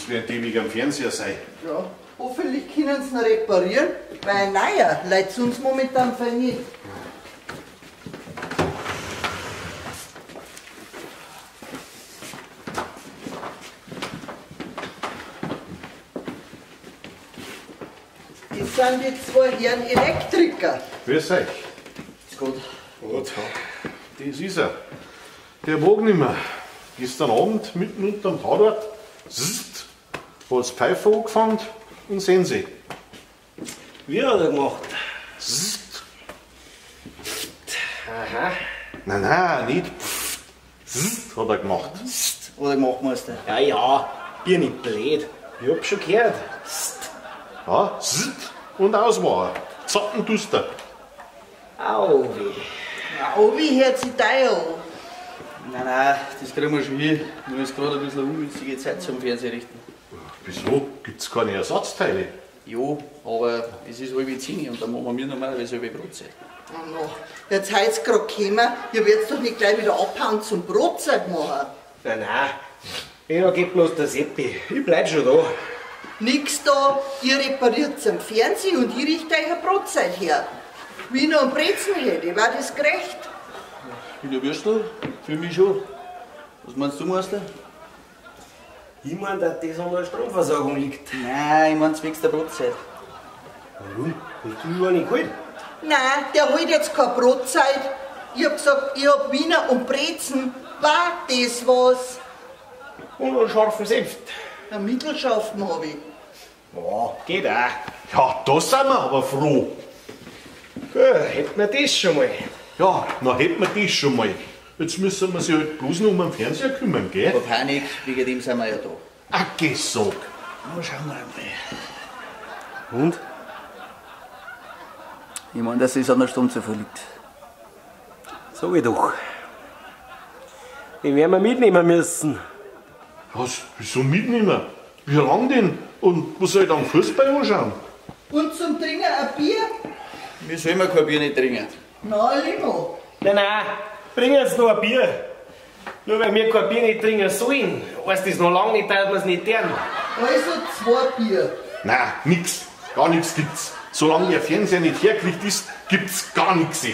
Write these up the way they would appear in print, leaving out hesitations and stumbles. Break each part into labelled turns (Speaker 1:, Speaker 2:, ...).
Speaker 1: Das werden die wegen am Fernseher sein.
Speaker 2: Ja, hoffentlich können sie ihn reparieren, weil ein neuer leidet uns momentan voll nicht. Das sind die zwei Herren Elektriker.
Speaker 1: Grüß euch.
Speaker 3: Ist gut.
Speaker 1: Gut. Das ist er. Der mag nicht mehr. Gestern Abend mitten unterm Tatort hat's Pfeife angefangen und sehen Sie.
Speaker 4: Wie hat er gemacht?
Speaker 1: Zzt.
Speaker 4: Aha.
Speaker 1: Nein, nein, nicht pft. Zzt hat er gemacht.
Speaker 3: Zzt hat er gemacht, Meister.
Speaker 4: Ja, ja, bin nicht blöd. Ich hab schon gehört. Zzt.
Speaker 1: Ja, zzt und aus war er. Zappenduster.
Speaker 4: Au weh.
Speaker 2: Au weh hört sich da an.
Speaker 3: Nein, nein, das kriegen wir schon hin. Nur ist gerade ein bisschen eine ungünstige Zeit zum Fernseher richten.
Speaker 1: Wieso? Gibt's keine Ersatzteile?
Speaker 3: Ja, aber es ist 9:30 und da machen wir normalerweise halbe Brotzeit.
Speaker 2: Oh no. Jetzt heut's grad gekommen, ihr werdet doch nicht gleich wieder abhauen zum Brotzeit machen.
Speaker 4: Nein, nein, da geht bloß der Seppi. Ich bleib schon da.
Speaker 2: Nix da, ihr repariert am Fernsehen und ich richte euch eine Brotzeit her. Wie ich noch einen Brezen hätte, war das gerecht?
Speaker 3: Ich bin ein Würstel, für mich schon. Was meinst du, Meister?
Speaker 4: Ich mein, dass das an der Stromversorgung liegt.
Speaker 3: Nein, ich mein zwecks der Brotzeit.
Speaker 4: Warum? Hast du überhaupt nicht geholt?
Speaker 2: Nein, der holt jetzt keine Brotzeit. Ich hab gesagt, ich hab Wiener und Brezen. War das was?
Speaker 4: Und einen scharfen Senf.
Speaker 2: Einen mittelscharfen hab ich.
Speaker 4: Ja, geht auch.
Speaker 1: Ja, da sind wir aber froh.
Speaker 4: Gut, hätten wir das schon mal.
Speaker 1: Ja, na hätten wir das schon mal. Jetzt müssen wir sich halt bloß noch um den Fernseher kümmern, gell?
Speaker 3: Keine Panik, wegen dem sind wir ja da.
Speaker 1: Ach, geh, sag.
Speaker 3: Na, schauen wir einmal.
Speaker 4: Und?
Speaker 3: Ich mein, dass es an der Stunde liegt.
Speaker 4: Sag ich doch. Den werden wir mitnehmen müssen.
Speaker 1: Was? Wieso mitnehmen? Wie lang denn? Und wo soll ich dann Fußball anschauen?
Speaker 2: Und zum Trinken ein Bier?
Speaker 3: Wir sollen ja kein Bier nicht trinken.
Speaker 2: Na, Limo.
Speaker 4: Nein, nein, bring uns noch ein Bier. Nur weil wir kein Bier nicht trinken sollen, heißt das noch lange nicht, dass wir es nicht tun.
Speaker 2: Also 2 Bier.
Speaker 1: Nein, nix. Gar nichts gibt's. Solange der Fernseher nicht hergekriegt ist, gibt's gar nichts.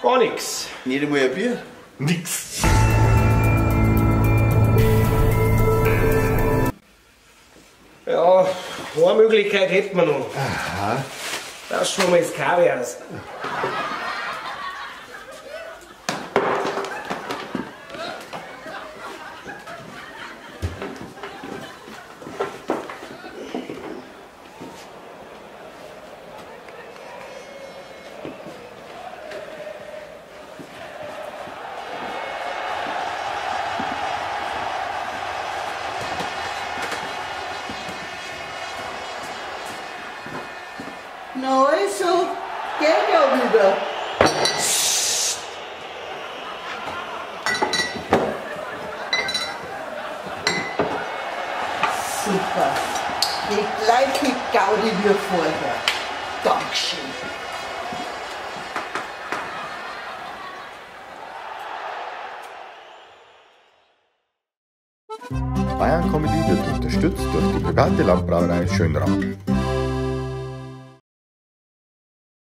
Speaker 4: Gar nichts.
Speaker 3: Nicht einmal ein Bier?
Speaker 1: Nix.
Speaker 4: Ja, eine Möglichkeit hätten wir noch.
Speaker 1: Aha.
Speaker 4: Das schon mal das Kabel aus.
Speaker 2: Na also, geht ja wieder. Super. Die gleiche Gaudi wie vorher. Dankeschön.
Speaker 5: Bayern Comedy wird unterstützt durch die private Landbrauerei Schönrath.